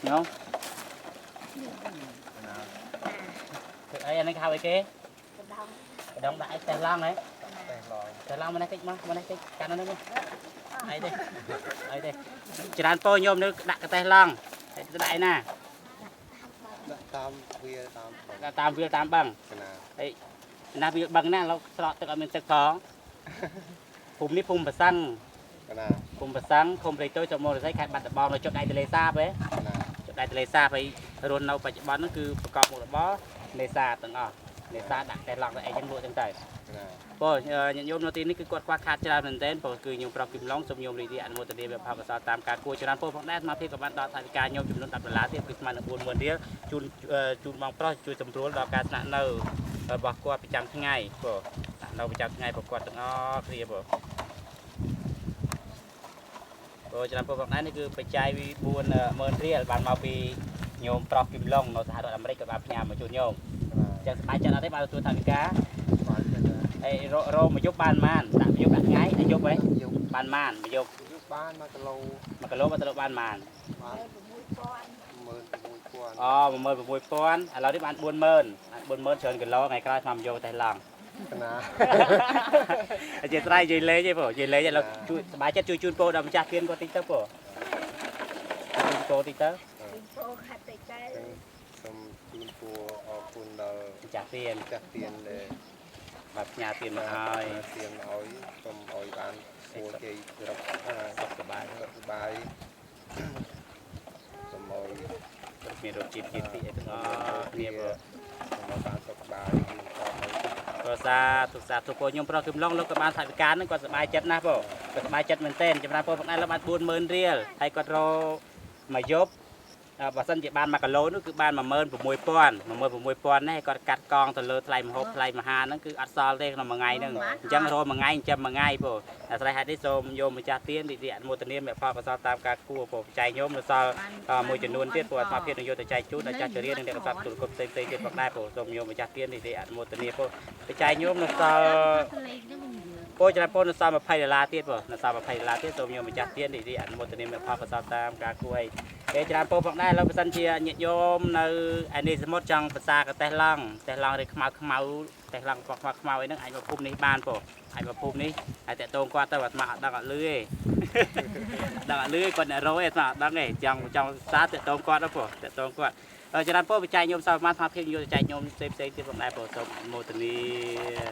ញោមធ្វើអីអានេះគេហៅអីគេ កដង កដងដាក់អីតេះឡង់ហ៎ តែឡង តេះឡង់មកនេះតិចមកមកនេះតិចកាន់ហ្នឹងមកអីទេអីទេច្រើនពោញោមនៅដាក់កតេះឡង់ហើយទៅដាក់ឯណា ដាក់តាមវាតាម ដាក់តាមវាលតាមបឹង កណា ណាវាលបឹងណាលោកស្រកទឹកអត់មានទឹកផងភូមិនេះភូមិប្រសិង កណា ភូមិប្រសិងឃុំព្រៃតូចស្រុកមរស័យខេត្តបាត់ដំបងនៅជប់ដៃទន្លេសាបហ៎ កណា ជប់ដៃទន្លេសាបហើយរស់នៅបច្ចុប្បន្នហ្នឹងគឺប្រកបមុខរបរនេសាទទាំងអស់នេសាទដាក់តែឡង់តែអីចឹងលក់ចឹងទៅ កណា ព្រោះញាតិញោមនៅទីនេះគឺគាត់ខ្វះខាតច្រើនមែនទែនព្រោះគឺញោមប្រុសគឹមឡុងសូមញោមរីករាយអនុមោទនាវិផលកសលតាមការគួរច្រើនពោះផងដែរសមាភិបក៏បានដល់ថវិកាញោមចំនួន10ដុល្លារទៀតគឺស្មើនឹង40000រៀលជូនជូនបងប្រុសជួយសម្រួលដល់ការស្នាក់នៅរបស់គាត់ប្រចាំថ្ងៃព្រោះស្នាក់នៅប្រចាំថ្ងៃរបស់គាត់ទាំងអស់គ្នាព្រោះព្រោះច្រើនពោះផងដែរនេះគឺបច្ច័យ40000រៀលបានមកពីញោមប្រុសគឹមឡុងនៅសហរដ្ឋអាមេរិកក៏បានផ្ញើមកជូនញោមចឹងសប្បាយចិត្តអត់ទេបានទទួលថវិកា បានទេ ហើយរករមកយប់បានម៉ានដាក់មកយប់ដាក់ថ្ងៃហើយយប់ហ៎ យក បានម៉ានមកយប់ យកបាន1គីឡូ 1គីឡូ1គីឡូបានម៉ាន បាន 6000 អូ16000ឥឡូវនេះបាន40000បាន40000ច្រើនគីឡូថ្ងៃក្រោយស្មានមកយកតែឡង់ កណា អធិស្ឋាននិយាយលេងទេបងនិយាយលេងឥឡូវជួយសប្បាយចិត្តជួយជូនពោដល់ម្ចាស់ទានគាត់តិចទៅបងជូនពោតិចទៅ ពោខាត់ទៅចែ សូមជូនពរអរគុណដល់ ម្ចាស់ទាន ម្ចាស់ទានដែល បាទផ្ញើទានមកឲ្យ ទានឲ្យសូមឲ្យបានសួរជ័យរក សុខសប្បាយ សុខសប្បាយសូមឲ្យ មានរសជាតិជាតិតិអីទាំងអស់គ្នាបង សូមឲ្យបានសុខសប្បាយយូរតទៅ ក៏សាធុសាធុពោខ្ញុំប្រុសគឹមឡុងលោកក៏បានថវិកាហ្នឹងគាត់សប្បាយចិត្តណាស់បងគាត់សប្បាយចិត្តមែនទែនចម្រើនពោផងដែរលោកបាន40000រៀលហើយគាត់រមកយប់បើសិនជាបាន1គីឡូនោះគឺបាន16000 16000នេះគាត់កាត់កងទៅលើថ្លៃម្ហូបថ្លៃមហាហ្នឹងគឺអត់សល់ទេក្នុងមួយថ្ងៃហ្នឹងអញ្ចឹងរមួយថ្ងៃចិញ្ចឹមមួយថ្ងៃបងអាស្រ័យហេតុនេះសូមយោមម្ចាស់ទានរីករាយអនុមោទនាមេផលកុសលតាមការគួរបងចៃញោមនៅសល់មួយចំនួនទៀតព្រោះអាត្មាភាពនឹងយកទៅចែកជូនដល់ចាស់ជរានិងអ្នកកសបទូលគុំផ្សេងៗទៀតផងដែរបងសូមយោមម្ចាស់ទានរីករាយអនុមោទនាបងបច្ច័យញោមនៅសល់ ពោច្រើនពោនៅសល់20ដុល្លារទៀតបងនៅសល់20ដុល្លារទៀតសូមញោមម្ចាស់ទានរីករាយអនុមោទនាមេផលកុសលតាមការគួរឲ្យគេច្រើនពោផងដែរឥឡូវបើសិនជាញាតិញោមនៅឯនេះសមុទ្រចង់ភាសាកតេះឡង់តេះឡង់ឬខ្មៅខ្មៅតេះឡង់ខ្មៅខ្មៅអីហ្នឹងអាចមកភូមិនេះបានបងអាចមកភូមិនេះហើយតាក់ទងគាត់ទៅអាត្មាអត់ដឹងអត់លឺទេ ដឹងអត់លឺទេគាត់អ្នករយអាត្មាអត់ដឹងទេចង់ចង់សារតាក់ទងគាត់ទៅបងតាក់ទងគាត់ច្រើនពោបច្ច័យញោមសល់ប្រហែលស្មារតីយកទៅចែកញោមផ្សេងផ្សេងទៀតផងដែរបងសូមអនុមោទនា។